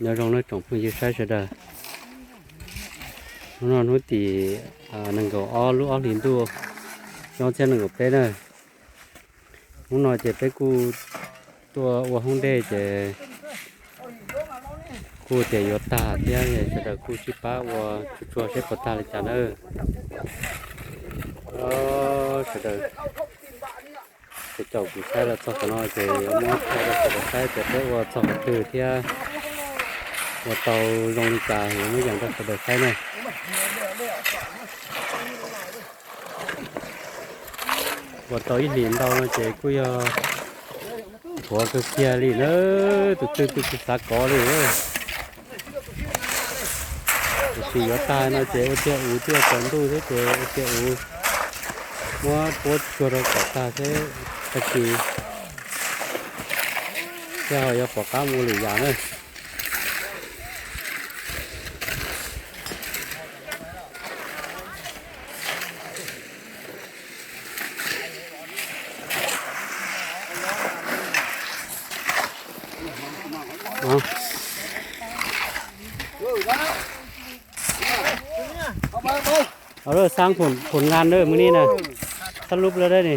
Nyob zoo nawb tsoom phooj ywg saib sawv daws. Hnub no hnub tim nees nkaum ob lub ob hlis ntuj xyoo ob txhiab nees nkaum peb na. Hnub no ces peb kuj tuaj ua hoob dej ces kuj tias yuav tag thiab, sawv daws kuj sib pab ua tsuag tsuag seb puas tag li cas nawb. Sawv daws, ces caum kuv saib los txog qhov no ces yuav muab thaij rau sawv daws saib tias peb ua txog qhov twg thiab ua tau zoo li cas yuav muab yees rau sawv daws saib na. Ua tau ib hlis ntau no ces kuj yog nthuav kawg kiag li na, tus twg twb tsis xav kov li. Tiam sis yuav tag no ces ua tiag uv twb yuav tsaus ntuj thiab ces ua tiag uv muab puab tsuag rau kom tag thiab, tag kis thiaj ho yuav pom qab mus lwm yam na. Xaab phum nqa na, mus ni na, xab lub lawm dab ni.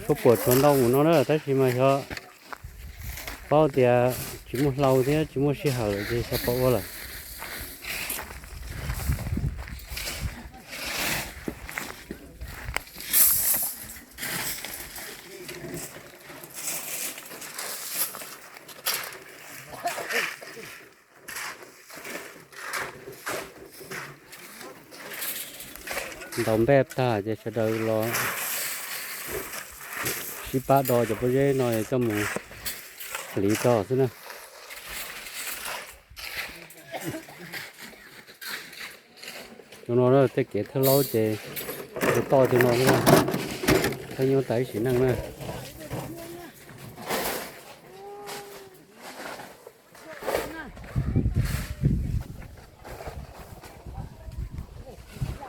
Tshuav puam tshuav ntau mus no na, tab sis mas xyov paub tias tsis muaj hlau thiab tsis muaj sij hawm lawm ces xyov puas ua lawm. Ntaus npej tag ces sawv daws los sib pab do cov pob zeb no coj mus hliv tso xwb na. Cov no tej kev thawj laub ces tus toj cov no xwb, thawj nyob tas ib sim neej na.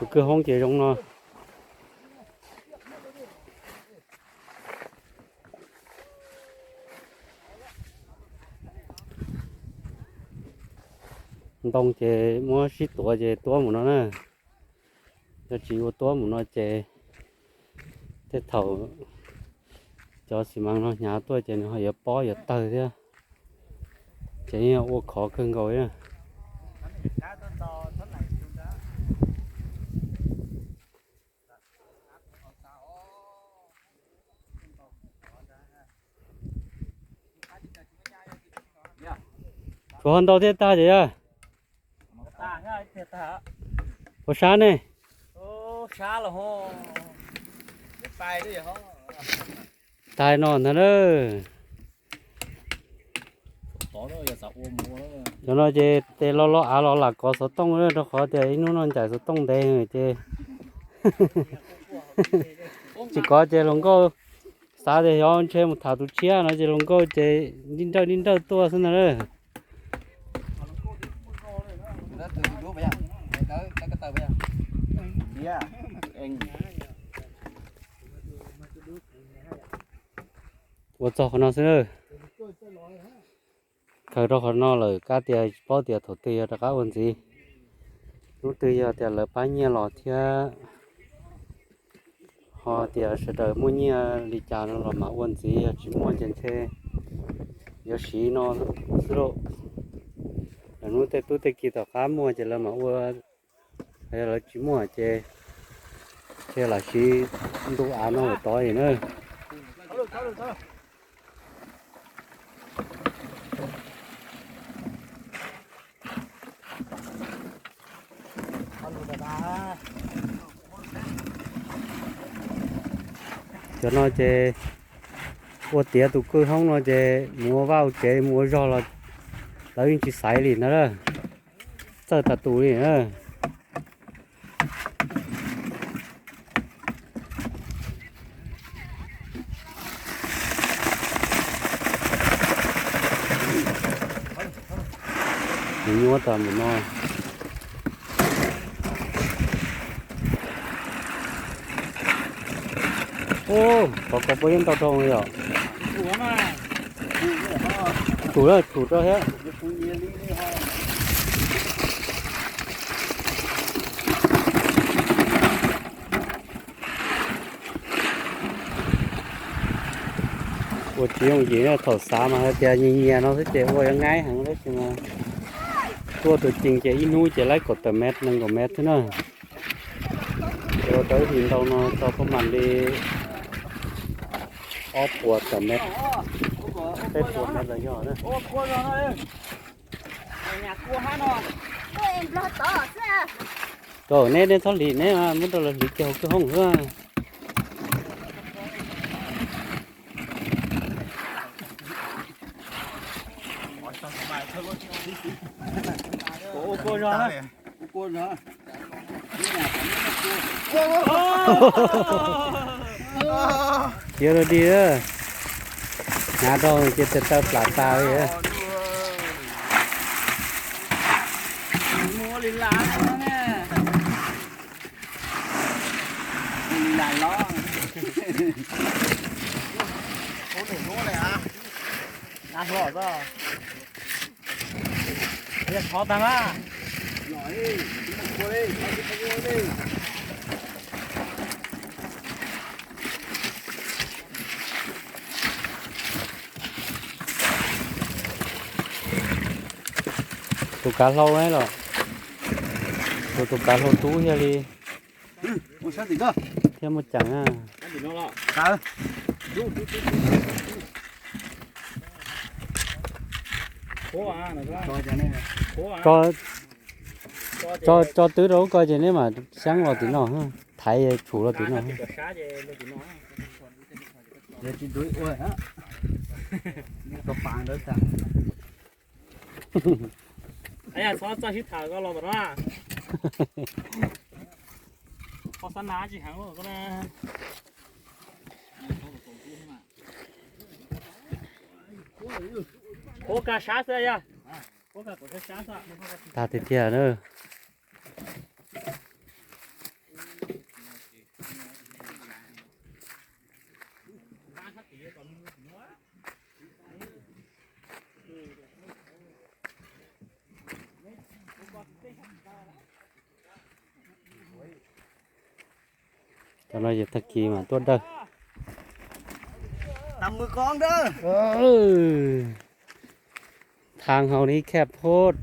Tus kwj hoob ces zoo no. Ntoo ces muab sib tuav ces tuab mus no na. Yog tsis ua tuab mus no ces tej thaum cov xi mas no hnyav tuaj ces nws ho yuav pob yuav tawg thiab. Ces yeej ua khov kawg nkaus li. Tshuav ho ntau thiab tag ces yog. Puas sab ne? Tag no ntag na. Cov no ces tes lo lo av los lam kov xov tooj rau qhov tias ib hnub no ncaim xov tooj ntev ces tsis kov ces hluas nkauj xav tias xyov ntshe mus tham tus tshiab no ces hluas nkauj ces nij nrawj nij nrawj tuaj xwb ntag na. Ua txog qhov no xwb na. Khaws rau qhov no lawm kab tias tsis paub tias thaum twg yog rov qab ua ntxiv. Hnub twg yog tias lawv pab nyiaj los thiab ho tias sawv daws muaj nyiaj li cas no los mam ua ntxiv, yog tsis muaj ces ntshe yuav siv no xwb lauj. Lawv hnub tej tub tej ki tom qab muaj ces lawv mam ua, yog lawv tsis muaj ces ntshe lam siv ntu av no lawm tod li na. Cov no ces ua tiav tus kwj hoob no ces mus ua vaj ua tsev mus ua zog los lawv yeej tsis xaiv li ntag, txawj tas tus li na. Nws nyuaj tas mus no. Ub, qhov ko puab yeej ntau dhau li yom. Tshum lawm, tshum rau thiab. Ua tsis yooj yim, thaum xav mas hais tias nyias nyias no xwb ces ua yuav nqaib heev, tab sis mas tuaj tus cees ces ib hnub ces laib kaum tawm mev, nees nkaum mev xwb na. Ces ua tau ib hlis ntau no tso paj mas li ob puas tawm mev, peb puas mev los yog na. Rau neb, neb txhob hliv neb, muab rau lawv hliv kiag hauv kwj hooj xwb. Cia rau dig, hnav rau ces taw plam tas li. Tus kav hlau ne los? Tus, tus kav hlau tub thiaj li thiab muaj ceem na. Tso, tso twb rau lub ko ces neb mam xyaab los tim no, thaiv tshum los tim no. Txhob txawj sib tham ko los mas no. Qhov xav nav tsis heev ko na. Puab kag sab xwb yog. Tag tiag tiag na. Cov no yog tag kis mas tuaj dawg. Thav hauv ni khej phod.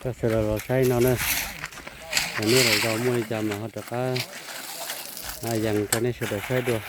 Coj sawv daws los saib no na. Neb lawm zaus muaj li cas mas ho rov qab yees rau nej sawv daws saib dua.